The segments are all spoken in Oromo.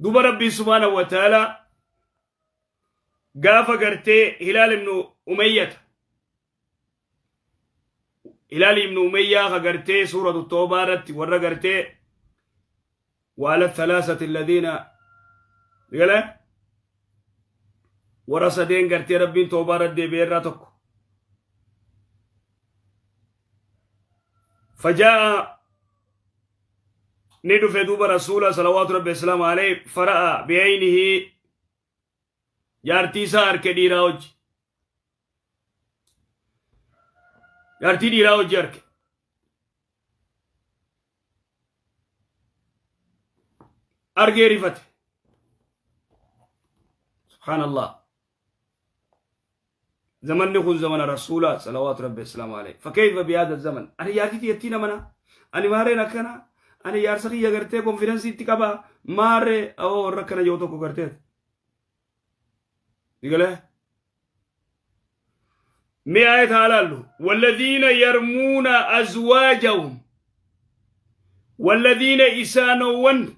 Duba Rabbiin subhaanahu wa ta'aalaa gaafa gartee Hilaal ibnu Umayyata Hilaal ibnu Umayyaa ka gartee suuratu Toobaa irratti warra gartee waala thalaasati alladhiina gala warra sadeen gartee Rabbiin Toobaa irratti deebi'ee irraa tokko. Fajaa'a ni dhufe duuba rasuula salawaatu rabbi wasalaamu alayhi fara'a bi'aynihi jaartii isaa arke dhiiraa hojji jaartii dhiiraa hojji arke argee rifate. Subhaanallah, zamanni kun zamana rasuulaa salawaatu rabbi wasalaamu alayhi. Fakkeeyfa bihaada zaman ani jaartii tiyyattii namana ani maareen akkana ani jaarsa kiyya gartee konfidansii itti qaba maaree awoo warra akkana yoo tokko gartee digalee mee ayata haa laallu. Walladhiina yarmuuna azwaajahum, walladhiina isaanowwan.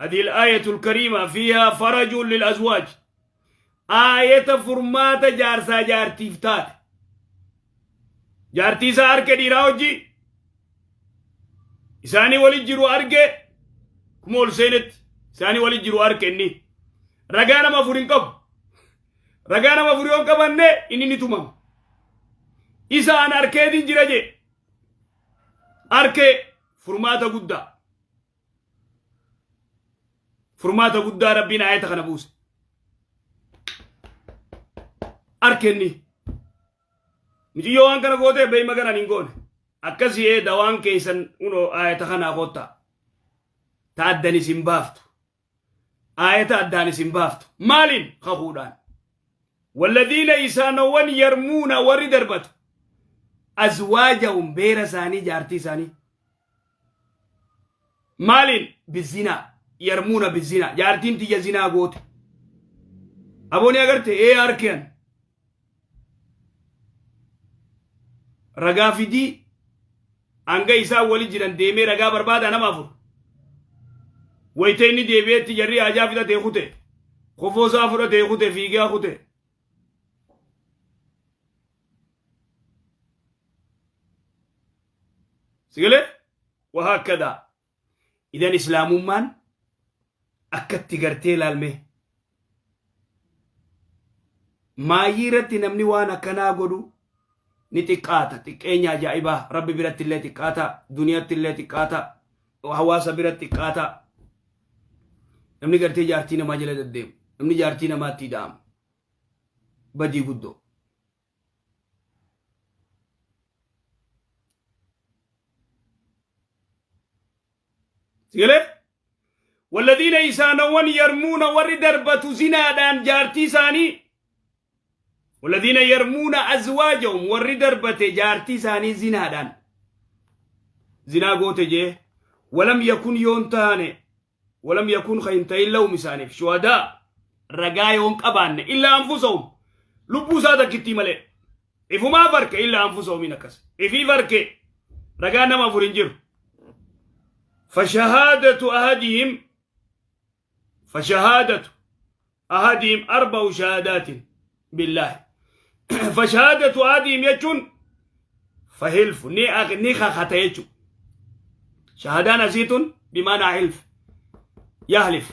هذه الآية الكريمة فيها فرج للأزواج، آية فرمات جارسا جارتيف تات jaartii isaa arke dhiiraa hojii isaanii wali jiru arge kuma ol seenetti isaanii wali jiru arke. Inni ragaa nama afur hin qabu. Ragaa nama afur yoo hin qabanne inni ni tumama. Isaan arkeetiin jira jee arkee furmaata guddaa, furmaata guddaa Rabbiin ayata kana buuse. Arkenni miciyyoo waan kana gootee beeyma kanan hin goone akkasii ee dawaan keessan unoo ayata kanaa koottaa ta addan isin baaftu, ayata addaan isin baaftu. Maaliin? Kakuudhaan. Walladhiina isaanowwan yarmuuna warri darbatu azwaajahum beera isaanii jaartii isaanii maaliin? Bizinaa. Yarmuuna bizinaa, jaartiin tiyya zinaa goote. Abooni agarte ee arkean ragaa fidii hanga isaan wali jiran deemee ragaa barbaada nama afur. Wayita inni deebi'etti jarri haajaa fixatee kute, kofoo isaa fudhatee kute, fiigee kute. Sigalee wahaakkadaa idan islaamummaan akkatti gartee ilaalme maayii irratti namni waan akkanaa godhu ni xiqqaata. Xiqqeenya ajaa'ibaa Rabbi biratti illee xiqqaata, duniyaatti illee xiqqaata, hawaasa biratti xiqqaata. Namni gartee jaartii namaa jala deddeemu, namni jaartii namaatti ida'amu badii guddoo. Sigalee? Walladhiina isaanowwan yarmuuna warri darbatu zinaadhaan jaartii isaanii, walladhiina yarmuuna azwaajahum warri darbate jaartii isaanii zinaadhaan zinaa goote jee, walam yakun yoon taane, walam yakun ka hin ta'in lahum isaaniif shuhadaa ragaa yoon qabaanne illaa anfusahum lubbuu isaa takkittii malee ifumaa farke illaa anfusahumiin akkas ifii farke ragaa nama afur hin jiru. Fashahaadatu ahadihim, fashahaadatu ahadihim arba'u shahaadaatin billaahi. Fashahaadatu ahadihim jechuun fahilfu ni kakata jechu. Shahaadaan asiitun bimaanaa hilf yahlif.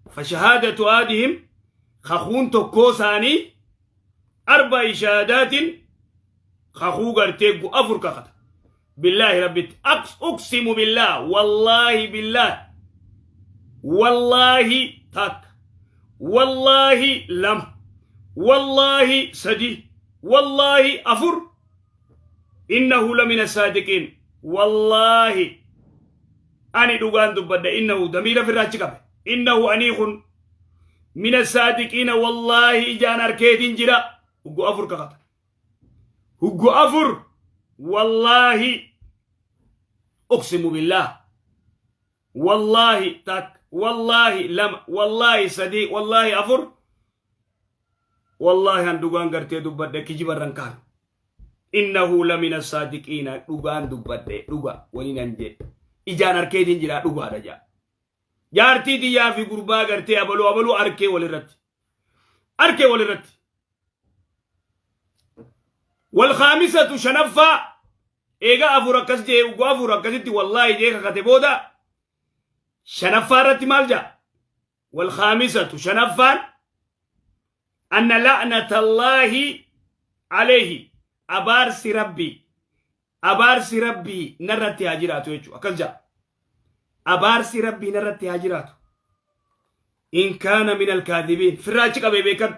Fashahaadatu ahadihim kakuun tokkoo isaanii arba'i shahaadaatin kakuu gartee gu afur kakata billaahi Rabbitti uqsimu billaah wallaahi billaah wallaahi takka, wallaahi lama, wallaahi sadi, wallaahi afur, innahu lamina saadiqiin wallaahi ani dhugaan dubbadha. Innahu damiira firraa achi qabe. Innahu anii kun mina saadiqiina wallaahi ijaan arkeetiin jira. Huggu afur kakata, huggu afur wallaahi uqsimu billaah wallaahi takka, wallaahi lama, wallaahi sadii, wallaahi afur, wallaahi an dhugaan gartee dubbadhe kijibarran kaanu. Innahu lamina saadiqiina dhugaan dubbadhe dhuga waliin an jee ijaan arkeetiin jira dhugaadha jaa. Jaartii tiyyaa fi gurbaa gartee abaluu abaluu arkee walirratti. Arkee walirratti. Walkhaamisatu shanaffaa eega afur akkas jee ugu afur akkasitti wallaahi jee kakate booda shanaffaa irratti maal jaa? Walkhaamisatu shanaffaan anna la'natallaahi alayhi abaarsi rabbii abaarsi rabbii narratti haa jiraatu jechuudha akkas jaa abaarsi rabbii narratti haa jiraatu in kaana min alkaadibiin firraa achi qabee beekan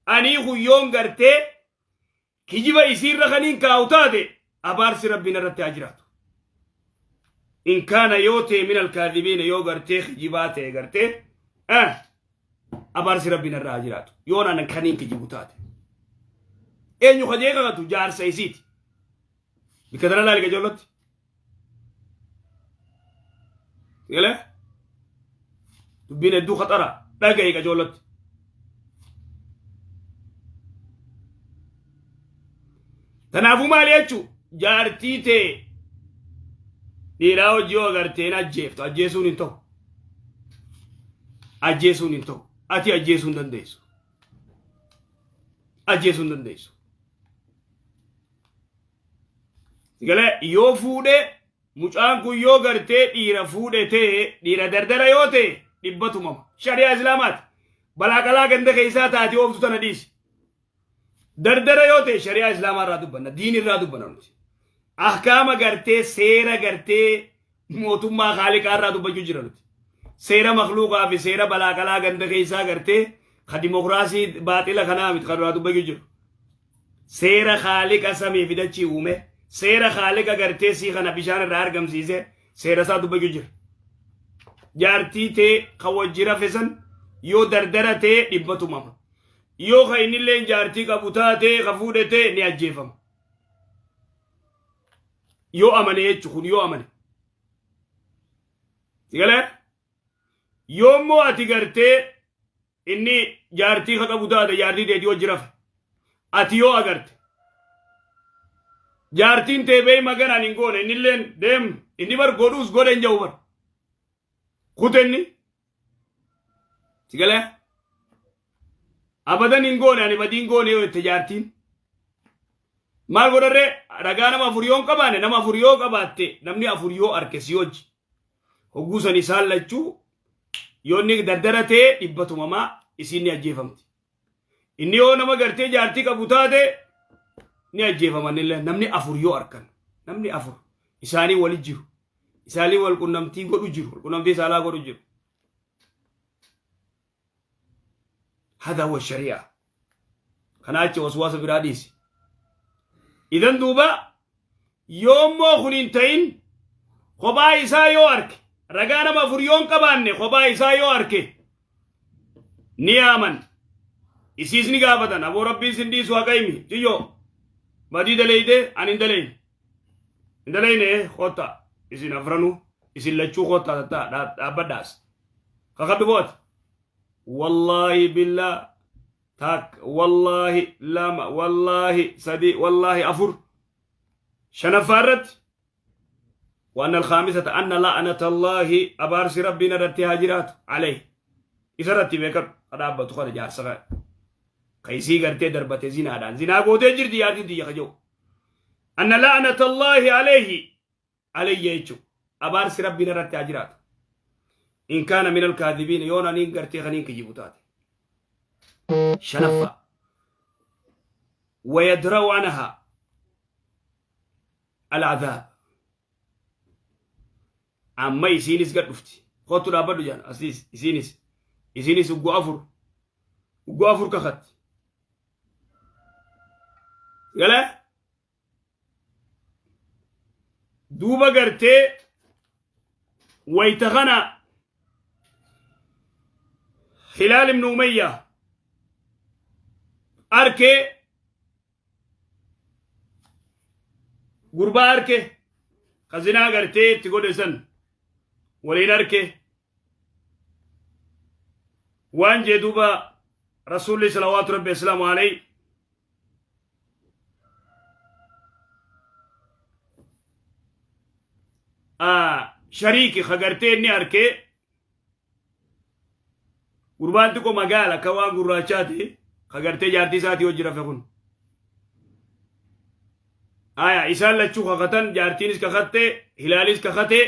anii kun yoon gartee kijiba isiirra kaniin kaa'u taate abaarsi rabbii narratti haa jiraatu in kaana yoo ta'e min alkaadibiin yoo gartee kijibaa ta'e gartee abaarsi rabbii narra haa jiraatu yoon anan kaniin kijibu taate eenyu kajee kakatu jaarsa isiiti bikka tana laali qajeellotti galee dubbiin hedduu khaxara dhaga'i qajeellotti tanaafuu maali jechuu jaartii tee dhiiraa hojii yoo agarteen ajjeeftu ajjeesuun hin ta'u ajjeesuun hin ta'u ati ajjeesuu hin dandeessu ajjeesuu hin dandeessu galee yoo fuudhe mucaan kun yoo gartee dhiira fuudhe ta'e dhiira dardara yoo ta'e dhibba tumama shari'aa islaamaati balaaqalaa ganda keessaa taate ooftu tana dhiisi Dardara yoo ta'e shari'aa islaamaa irraa dubbanna, diin irraa dubbanna nuti. Ahkaama gartee seera gartee mootummaa kaaliqaa irraa dubbachuu jira nuti. Seera makluuqaa fi seera balaaqalaa ganda keessaa gartee ka dimokiraasii baaxila kanaa miti kan irraa dubbachuu jiru. Seera kaaliqa samii fi dachii uume, seera kaaliqa gartee sii kana bishaan irraa argamsiise, seera isaa dubbachuu jira. Jaartii tee kan wajji rafe san yoo dardara ta'e dhibba tumama. Yoo ka innilleen jaartii qabu taate ka fuudhe ta'e ni ajjeefama. Yoo amane jechu kun yoo amane. Sigalee? Yoo immoo ati gartee inni jaartii ka qabu taate jaartii teetii wajji rafe. Ati yoo agarte. Jaartiin tee beey maganaan hin goone innilleen deem inni bar godhuus godhe hin jedhu bar. Kutenni. Si galee? Abadan hin goone ani badii hin goone yoo jette jaartiin. Maal godharree ragaa nama afur yoo hin qabaanne nama afur yoo qabaatte namni afur yoo arke si hojji. Hogguu san isaan lachuu yoo inni dardara ta'e dhibba tumamaa isiin ni ajjeefamti. Inni yoo nama gartee jaartii qabu taate ni ajjeefaman illee namni afur yoo arkan namni afur isaanii wali jiru isaanii wal qunnamtii godhu jiru wal qunnamtii saalaa godhu jiru. Hada huwa shari'a. Kanaa achi waswaasa biraa dhiisi. Idan duuba yoommoo kun hin ta'in kophaa isaa yoo arke ragaa nama afur yoo hin qabaanne kophaa isaa yoo arke ni yaaman isiis ni gaafatan aboo rabbiin sin dhiisu haqa himi xiyyoo badii daleeyde ani hin daleyne hin daleyne kotta isin afranuu isin lachuu kotta tattaa dhaabbadhaas kakadhu booti wallaahi billaa takka wallaahi lama wallaahi sadi wallaahi afur shanaffaa irratti وأن الخامسة أن لعنة الله أبارس ربنا رتي هاجرات عليه إذا رتي بكر أدابة خرج جارسا قيسي قرتي دربة زنا دان زنا قوتي جرتي يا دي يخجو أن لعنة الله عليه علي يجو أبارس ربنا رتي هاجرات إن كان من الكاذبين يونا نين قرتي خنين كجيبوتات شنفة ويدروا عنها العذاب amma isiinis gad dhufti kottu dhaabbadhu jaan asiis isiinis isiinis ugguu afur ugguu afur kakatti galee duuba gartee wayta kana Hilaal ibn Umayya arkee gurbaa arke ka zinaa gartee itti godhe san waliin arke waan jee duuba rasuulli salawaatu rabbi asalaamu alayhi shariiki ka gartee inni arkee Gurbaan xiqqoo magaala akka waan gurraachaati ka gartee jaartii isaatii hojii rafe kun. Aya, isaan lachuu kakatan, jaartiinis kakatte, Hilaalis kakate,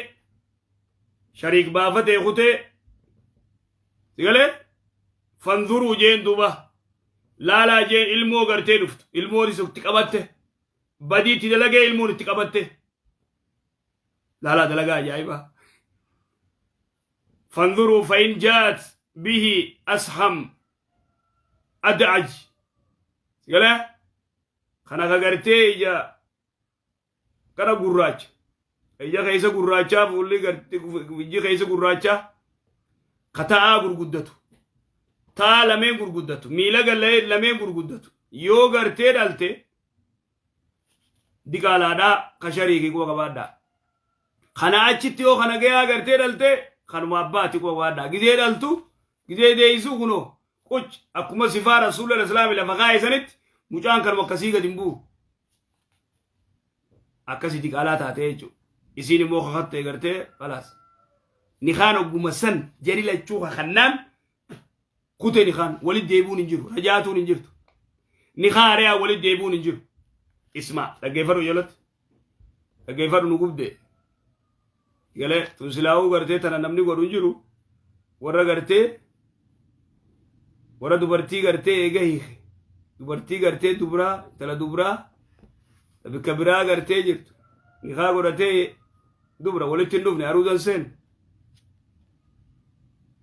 shariik baafatee kutee sigalee. Fanzuruu jeen duuba, laalaa jeen. Ilmoo gartee dhuftu, ilmoonis itti qabatte, badii itti dalagee ilmoon itti qabatte. Laalaa, dalagaa ajaa'ibaa. Fanzuruu fa'in jaat bihi asham ad'aj, sigalee kana ka gartee ija kana gurraacha, ija keessa gurraachaa, fuulli gartee ijji keessa gurraachaa, ka ta'aa gurguddatu, ta'a lameen gurguddatu, miila galee lameen gurguddatu yoo gartee dhalte, diqaalaadhaa ka shariikii quba qabaadhaa. Kana achitti yoo kana gayaa gartee dhalte, kanuma abbaati quba qabaadhaa. Gizee dhaltu, gizee deeyisu, kunoo quc akkuma sifaa Rasuula Islaami lafa kaa'e sanitti mucaan kanuma akkasii gadi hin bu'u. Akkasii diqaalaa taatee jechuudha. Isiin immoo kakattee gartee khalaas. Nikaan ogguma san jari lachuu kakannaan kute. Nikaan walit deebi'uun hin jiru. Rajaatuun hin jirtu. Nikaa hariyaa walit deebi'uun hin jiru. Ismaa, dhaggeeffadhu jalatti. Dhaggeeffadhu, nu gubde. Galee tun silaa'uu gartee tana namni godhu hin jiru. Warra gartee warra dubartii gartee eega hiike. Dubartii gartee dubraa, intala dubraa bikka biraa gartee jirtu. Nikaa godhatee dubra walitti hin dhufne, aruuzan seenu.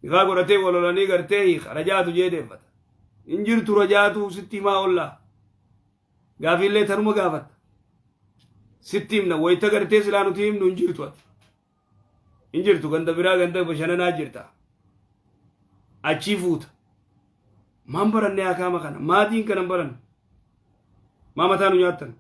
Nikaa godhatee walolanii gartee hiika, rajaatu jee deeffata. Hin jirtu rajaatu, sitti himaa ollaa. Gaafiillee tanuma gaafatta. Sitti himna, wayita gartee silaa nuti himnu hin jirtu ati. Hin jirtu, ganda biraa, ganda bashannanaa jirta. Achii fuuta. Maan baranne akaama kana? Maatiin kana hin baranne. Maa mataa nu nyaattan?